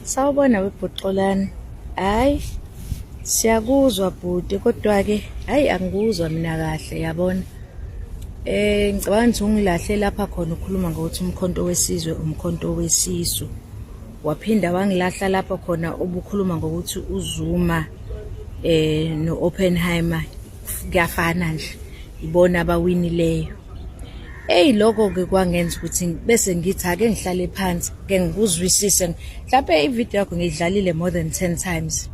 Sawubona webhuti Xolani. Hhayi, siyakuzwa bhuti kodwa-ke hhayi angikuzwa mina kahle yabona. Ngicabanga ukuthi ungilahle lapha khona ukhuluma ngokuthi umkhonto wesizwe umkhonto wesisu. Waphinda wangilahla lapho khona ubukhuluma ngokuthi uZuma no-Oppenheimer kuyafana nje, ibona abawinileyo. Eyi, lokho-ke kwangenza ukuthi bese ngithi ake ngihlale phansi ke ngikuzwisise. Mhlampe ividiyo yakho ngiyidlalile more than 10 times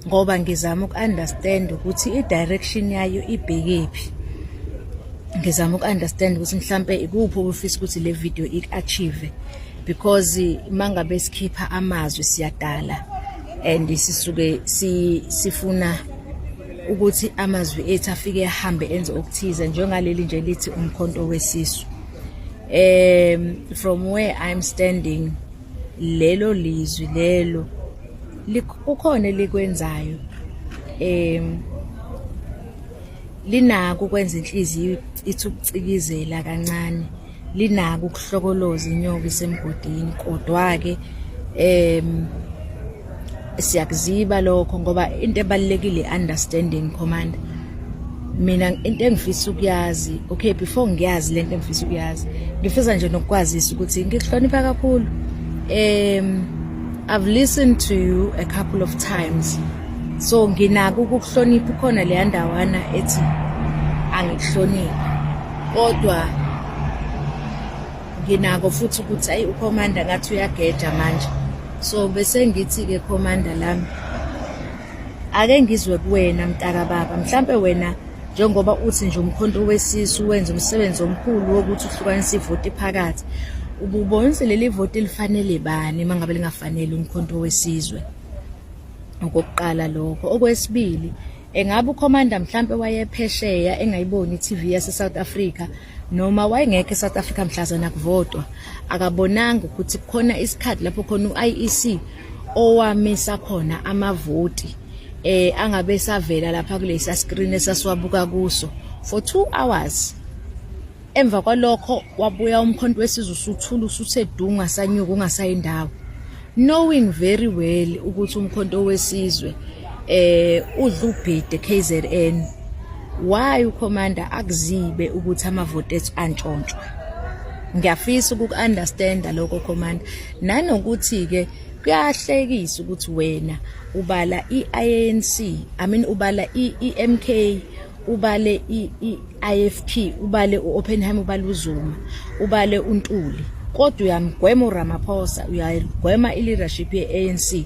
ngoba ngizama uku-understand ukuthi i-direction yayo ibhekephi. Ngizama uku-understand ukuthi mhlampe ikuphi obufisa ukuthi le video iku-achieve, because mangabe sikhipha amazwi siyadala and sisuke sifuna ukuthi amazwi ethu afike ahambe enze okuthize, njengaleli nje lithi umkhonto wesisu. From where I'm standing, lelo lizwi lelo kukhona elikwenzayo, linako ukwenza inhliziyo ithi ukucikizela kancane, linako ukuhlokoloza inyoka isemgodini. Kodwa-ke siyakuziba lokho ngoba into ebalulekile understanding, commander. Mina into engifisa ukuyazi, okay, before ngiyazi lento engifisa ukuyazi, ngifisa nje nokukwazisa ukuthi ngikuhlonipha kakhulu. I've listened to you a couple of times, so nginako ukukuhlonipha. Khona leya ndawana ethi angikuhloniphi, kodwa nginako futhi ukuthi ayi, ucommander ngathi uyageja manje. So bese ngithi-ke, commander lami, ake ngizwe kuwena mntaka baba, mhlampe wena njengoba uthi nje umkhonto wesisu wenza umsebenzi omkhulu wokuthi uhlukanise ivoti phakathi, ububona ukuthi leli voti lifanele bani uma ngabe lingafanele umkhonto wesizwe? Okokuqala lokho. Okwesibili, engabe ucommander mhlampe wayephesheya engayiboni i-TV yase-South Africa, noma wayengekho e-South Africa mhlazana kuvotwa, akabonanga ukuthi kukhona isikhathi lapho khona u-IEC owamisa khona amavoti angabe savela lapha kulesa screen esasiwabuka kuso for 2 hours. Emva kwalokho wabuya umkhonto wesizwe usuthula, usuthe dunga sanyuka ungasayindawo, knowing very well ukuthi umkhonto wesizwe udla ubhide KZN. Why ucommander akuzibe ukuthi amavoti ethu antshontshwa? Ngiyafisa ukuku-understanda lokho, commander. Nanokuthi ke kuyahlekisa ukuthi wena ubala i-ANC, I mean, ubala i-MK, ubale i-IFP, ubale u-Oppenheimer, ubale uZuma, ubale uNtuli, kodwa uyamgwema uRamaphosa, uyagwema i-leadership ye-ANC.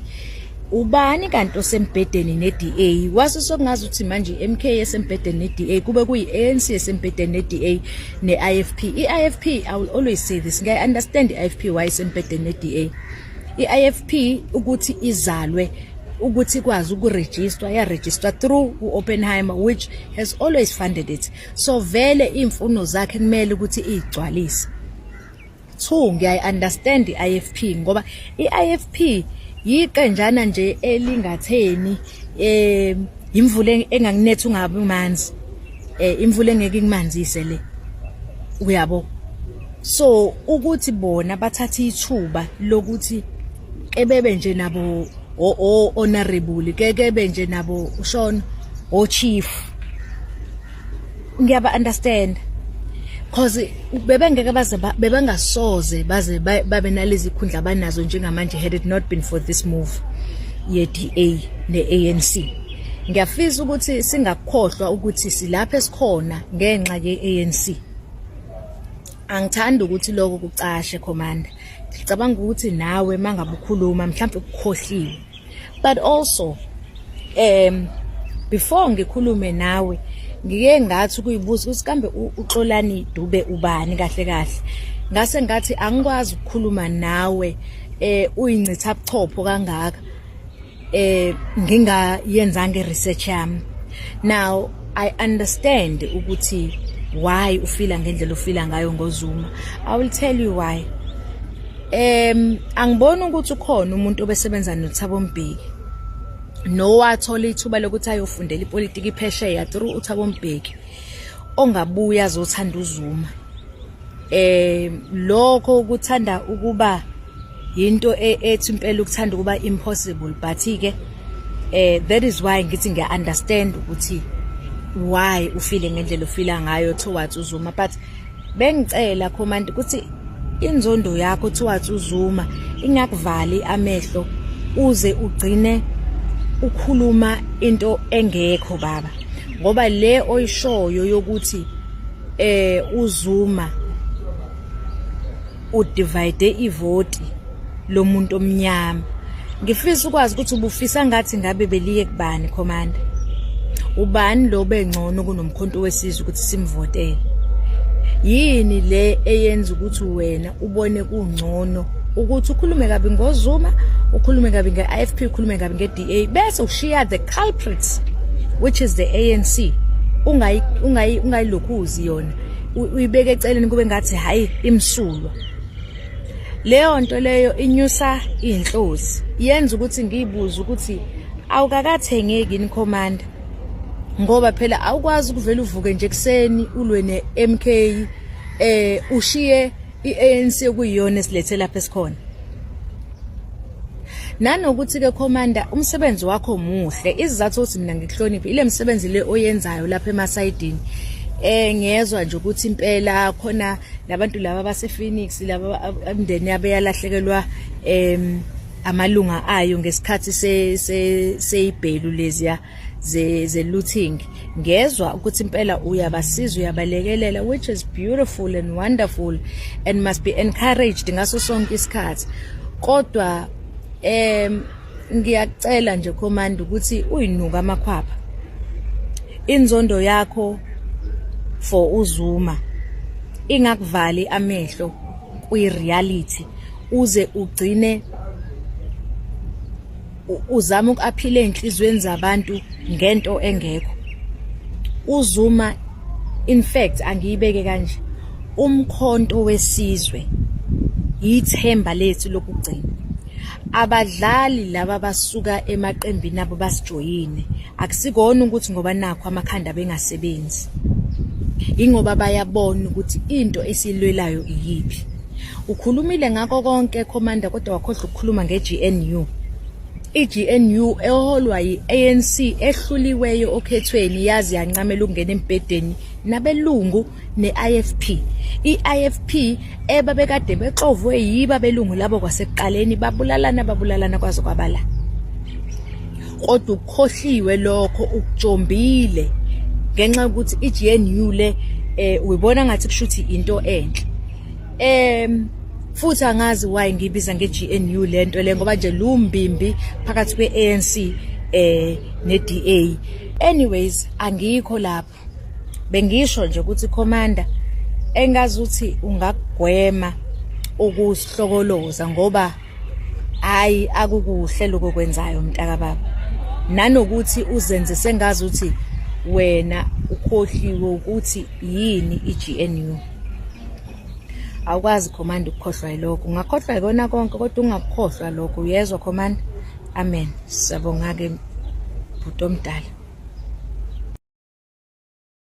Ubani kanti osembhedeni ne-DA? Wase sokungazi ukuthi manje i-MK esembhedeni ne-DA, kube kuyi-ANC esembhedeni ne-DA ne-IFP. I-IFP, I will always say this, ngiyayi-understand i-IFP why isembhedeni ne-DA. I-IFP ukuthi izalwe, ukuthi ikwazi ukurejistwa, yarejistwa through u-Oppenheimer, which has always funded it, so vele iy'mfuno zakhe kumele ukuthi iy'gcwalise. Two, ngiyayi-understand i-IFP ngoba i-IFP yiqenjana nje elingatheni, imvula enganginetha ungabi manzi, imvula engeke ikumanzise le, uyabo. So ukuthi bona bathatha ithuba lokuthi ebebe nje nabo o honorable, ke kebe nje nabo ushona o chief, ngiyaba understand, cause bebengeke baze bebengasoze baze babe nalezi khundla abanazo njengamanje had it not been for this move ye-DA ne-ANC. Ngiyafisa ukuthi singakukhohlwa ukuthi silapha esikhona ngenxa ye-ANC. Angithandi ukuthi lokho kucashe, commander. Ngicabanga ukuthi nawe mangabe ukhuluma mhlawumbe ukukhohliwe. But also, before ngikhulume nawe, ngike ngathi ukuyibuza ukuthi kambe uXolani Dube ubani kahle kahle. Ngase ngathi angikwazi ukukhuluma nawe uyincitha buchopho kangaka ngingayenzanga iresearch yami. Now I understand ukuthi why ufila ngendlela ufila ngayo ngoZuma. I will tell you why. Angiboni ukuthi ukhona umuntu obesebenza noThabo Mbeki nowathola ithuba lokuthi ayofundela ipolitiki phesheya through uThabo Mbeki ongabuya azothanda uZuma. Lokho ukuthanda ukuba Yinto ethi impela ukuthanda ukuba impossible, but ke that is why ngithi ngiya understand ukuthi why ufile ngendlela ufila ngayo towards uZuma, but bengicela, Commander, ukuthi inzondo yakho towards uZuma ingakuvali amehlo uze ugcine ukhuluma into engekho, baba, ngoba le oyishoyo yokuthi uZuma udivide ivoti lomuntu omnyama, ngifisa ukwazi ukuthi ubufisa ngathi ngabe beliye kubani, Commander? Ubani lo bengcono kunoMkhonto weSizwe ukuthi simvotele? Yini le eyenza ukuthi wena ubone kungcono ukuthi ukhulume kabi ngoZuma, ukhulume kabi nge-IFP, ukhulume kabi nge-DA, bese ushiya the culprits, which is the ANC, ungayi ungayi ungayilokhuzi yona, uyibeke eceleni kube ngathi hayi, imsulwa? Leyo nto leyo inyusa inhlozi, yenza ukuthi ngiyibuze ukuthi awukakathengeki yini, Commander, ngoba phela awukwazi ukuvela uvuke nje kuseni ulwe ne-MK, ushiye i-ANC okuyiyona esilethe lapha esikhona. Nanokuthi ke, Commander, umsebenzi wakho muhle. Isizathu ukuthi mina ngikuhloniphe ile msebenzi le oyenzayo lapha emasayidini. Ngiyezwa nje ukuthi impela khona labantu laba base Phoenix, laba imindeni yabe yalahlekelwa amalunga ayo ngesikhathi se seyibhelu leziya ze looting, ngezwa ukuthi impela uyabasiza, uyabalekelela, which is beautiful and wonderful and must be encouraged ngaso sonke isikhathi. Kodwa ngiyacela nje, Commander, ukuthi uyinuka amakhwapha. Inzondo yakho for uZuma ingakuvali amehlo kwi-reality uze ugcine uzama uku-appeala ey'nhliziyweni zabantu ngento engekho. UZuma, in fact, angiyibeke kanje, uMkhonto weSizwe ithemba lethu lokugcina. Abadlali laba basuka emaqembini abo basijoyine, akusikona ukuthi ngoba nakho amakhanda bengasebenzi, ingoba bayabona ukuthi into esiyilwelayo iyiphi. Ukhulumile ngakho konke, Commander, kodwa wakhohlwa ukukhuluma nge-GNU, i-GNU eholwa yi-ANC ehluliweyo okhethweni, yazi yancamela ukungena embhedeni nabelungu ne-IFP, i-IFP ebabekade bexovwe yiba belungu labo kwasekuqaleni, babulalana, babulalana kwaze kwabala. Kodwa ukukhohliwe lokho, ukujombile ngenxa yokuthi i-GNU le uyibona ngathi kushuthi into enhle. Futhi angazi why ngibiza nge-GNU lento le, ngoba nje lumbimbi phakathi kwe-ANC ne-DA. Anyways, angikho lapho. Bengisho nje ukuthi, Commander, engazuthi ungakugwema ukusihlokoloza, ngoba hayi, akukuhle lokho kwenzayo, mntaka baba, nanokuthi uzenze sengazi ukuthi wena ukhohliwe ukuthi yini i-GNU. Awukwazi, Commander, ukukhohlwa yilokho. Ungakhohlwa yikona konke, kodwa ungakukhohlwa lokho. Uyezwa, Commander? Amen. Siyabonga ke, bhuti omdala.